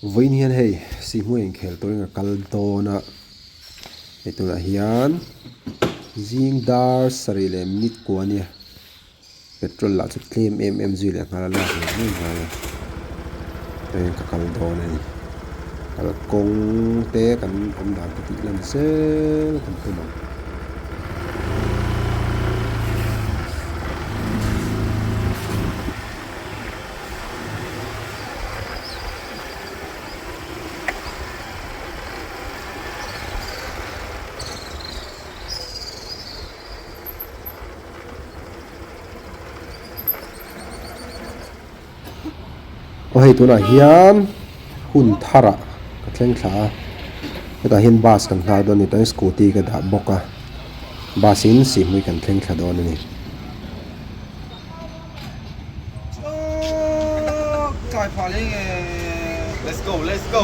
Vawiin hian hei sihhmui inkhel turin ka kal dawn a, hei tunah hian zing dar sarih leh minute kua a nia, petrol lah chu tlem em em zui leh nghal a lak leh mai ngai a, train ka kal dawn a ni, kalkawng te kan awm dan te tih lan zel kan tum ang. Aw hei tunah hian hun tharah ka thleng thla a hetah hian bus kan nghak dawn a ni chuan scooty ka dah bawk a bus in sihhmui kan thleng thla dawn a ni. Let's go let's go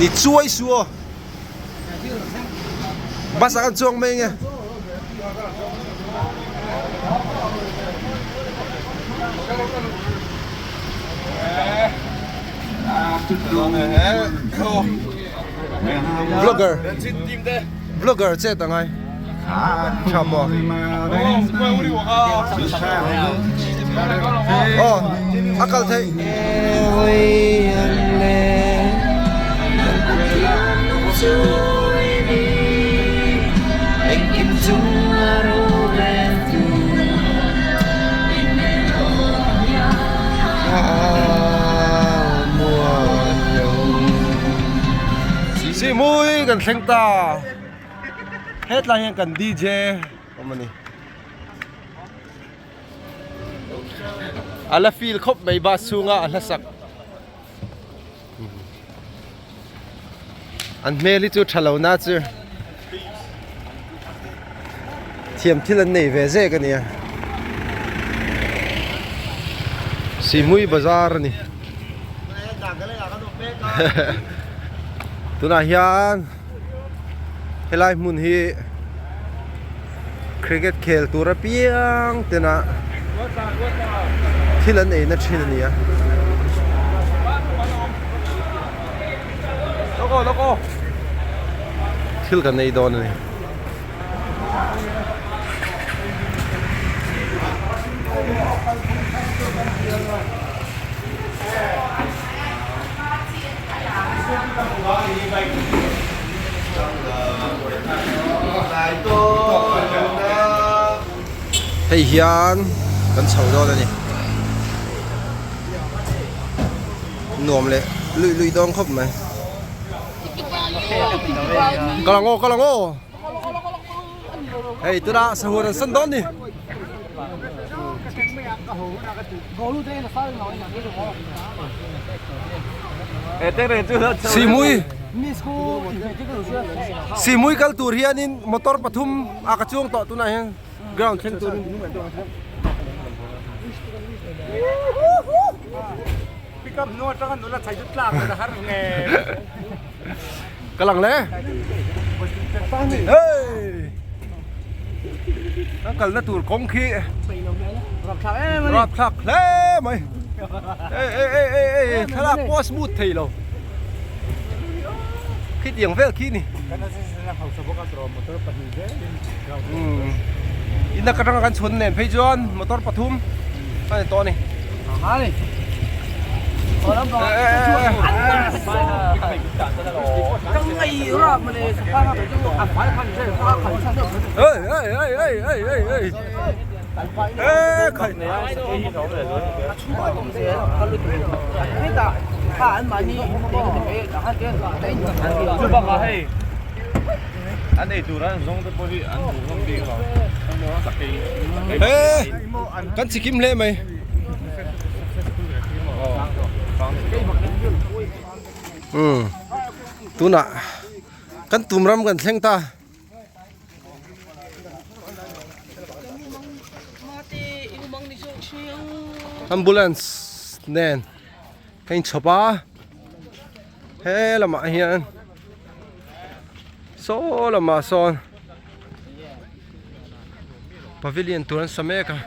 Ni chuai su aw Bus ah kan chuang mai nge Vlogger Vlogger chet angai Tha maw Aw a kal theih Sihmui kan thleng ta. Hetlai hian kan DJ awm a ni. A la feel khawp mai bus chhunga a hlasak. An hmel hi chu tha lo na chu thiam thil an nei ve zek a nia. Sihmui bazar a ni. Tunah hian helai hmun hi cricket khel tur apiang tena thil an eina thin a ni a. Thil kan ei dawn a ni. Hei hian kan chho dawn a ni nuam leh luih luih dawn khawp mai kal ang aw kal ang aw hei tunah sahun an sawn dawn ni. Sihmui Sihmui kal tur hianin motor pathum a ka chuang tawh tunah hian ground thleng turin ka lang le hey kan kalna tur kawng khi rapthlak hle mai ei ei ei ei ei ei thlalak pawh a smooth thei lo khitiang vel khi ni in atanga kan chhun nen phei chuan motor pathum a ni tawh a ni. Kan chikim hle mai. Umm tunah kan tum ram kan thleng ta. Ambulance nen ka inchhawp a he lamah hian saw lamah sawn pavilion tur an sa mek a.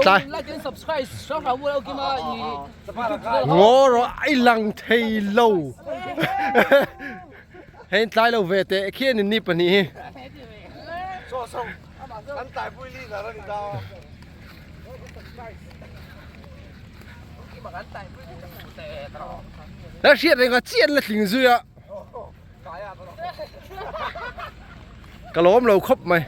Tlai. Ngaw rawh i lang thei lo. Hei tlai lo ve teh khian in ni pahnih hi. La hriat reng a chian la tling zui a. Ka lawm lo khawp mai.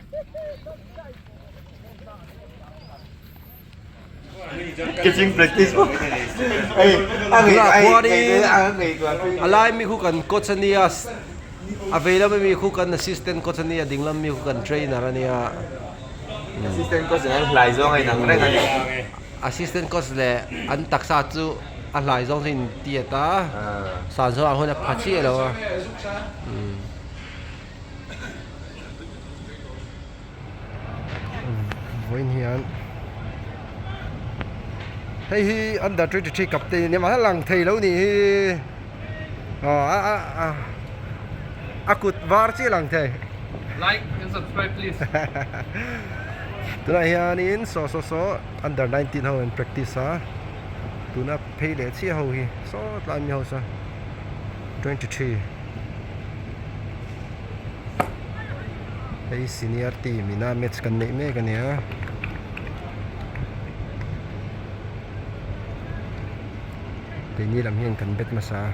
A lai mi khu kan coach a nia a vei lam ami khu kan assistant coach a nia ding lam mi khu kan trainer a nia. Assistant coach nen hlai zawng a inang reng a ni. Assistant coach leh an taksa chu a hlai zawng chu a intiat a, san zawng ah hun a pha chiah lo a. Vawiin hian hei hi under 23 captain a nia mahse a lang thei lo nih hi aw a a a a kut var chiah a lang thei. Like and subscribe please. Tunah hianin saw saw saw under 19 ho an practice a tuna phei leh chiah ho hi saw tlai mi ho saw 23. Hei senior team ina match kan neih mek a nia. Keini lam hian kan bet hmasa a.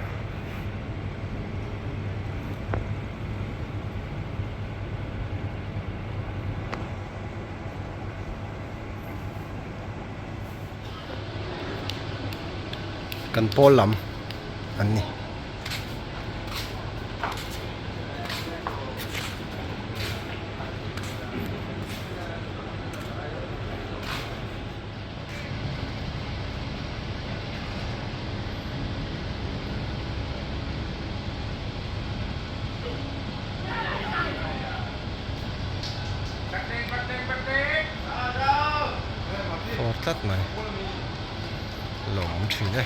Kan pawl lam an ni. Fawr tlat mai lawm thin e.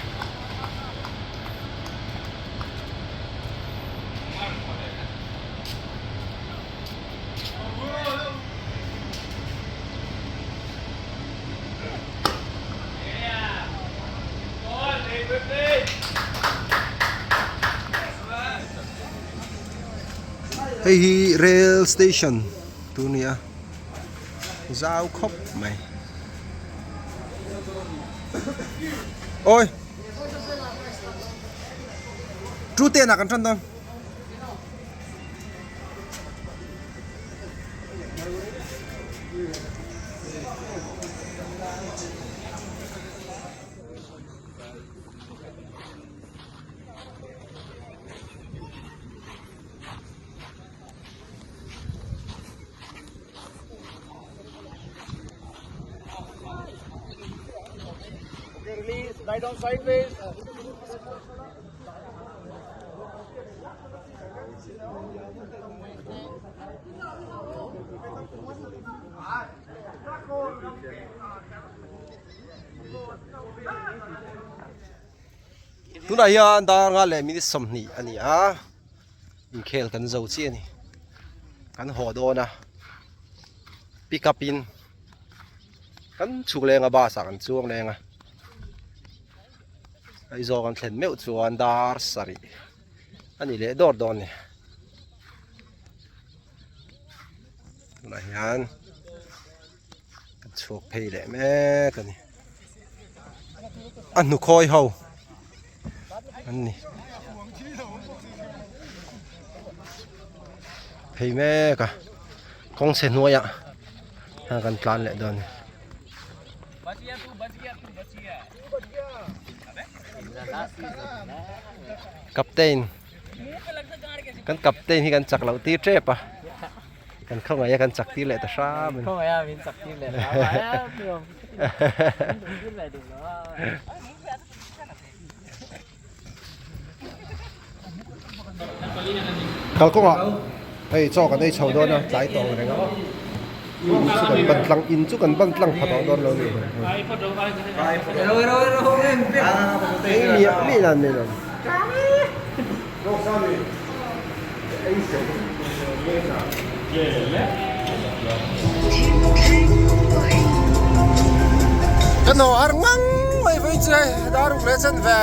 Hei hi rail station tur a ni a zau khawp mai awi. Two ten ah kan tan dawn. Tunah hian dar nga leh minute 20 a ni a. Inkhel kan zo chiah a ni. Kan haw dawn a pick up in kan chhuk leng a bus ah kan chuang leng a Aizawl kan thlen meuh chuan dar sarih a ni leh dawr dawn a ni. Tunah hian kan chhuak phei leh mek a ni. A hnukhawi ho an ni. Phei mek a kawng chhe hnuaiah hian kan tlan leh dawn a ni. Captain kan captain hi kan chak loh tir tep a. Kan khawngaih a kan chak tir leh ta hram a ni. Khawngaih a min chak tir leh hram a. Kalkawngah hei chaw kan ei chho dawn a tlai tawh ang reng a. In chu kan ban tlang in chu kan ban tlang pha tawh dawn lo a ni. Ei miah miah nan mai lo. Kan haw har ngang mai vawi chu hei dar ruk leh chen ve.